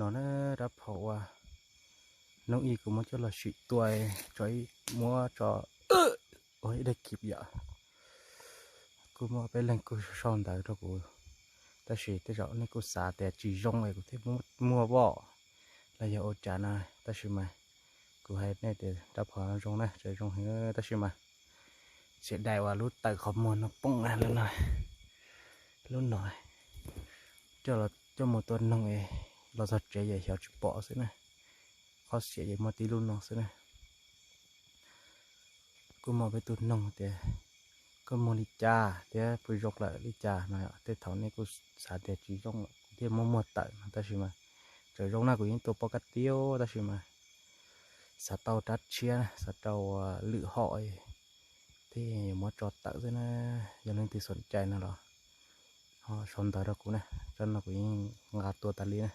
No na, rab phom uas hnub ib kuv muab coj los sim tua, tso, muab tso ua ib daim kis yom. Kuj muaj peb leeg kuj sau ntawv rau kuv, tab sis tej zaum nej kuj xav tias tsis zoo es kuv thiaj muab muag voj los yog ua cas no, tab sis mas kuv hais nej tias rab phom zoo na, tseem zoo heev, tab sis mas xiam dais uas lub tawm qhov muag no poob na, lub no, lub no coj los coj mus tua noog es los txog tsev yam xyov tsis pom xwb na. Qhov xiam yam muaj tib lub no xwb na. Kuj muaj peb tus noog tias koj muag li cas thiab puas zoo lawm li cas no, tej thaum nej kuj xav tias tsis zoo lawm kuv thiaj muab muag tawm no, tab sis mas tseem zoo na, kuv yeej tua poj kab tiab tab sis mas xav tau rab tshiab, xav tau lwm hom thiaj yuav muab tso tawm xwb na. Yog leej twg xom cai no los ho sau ntawv rau kuv na, rab no kuv yeej nqa tua tas li na.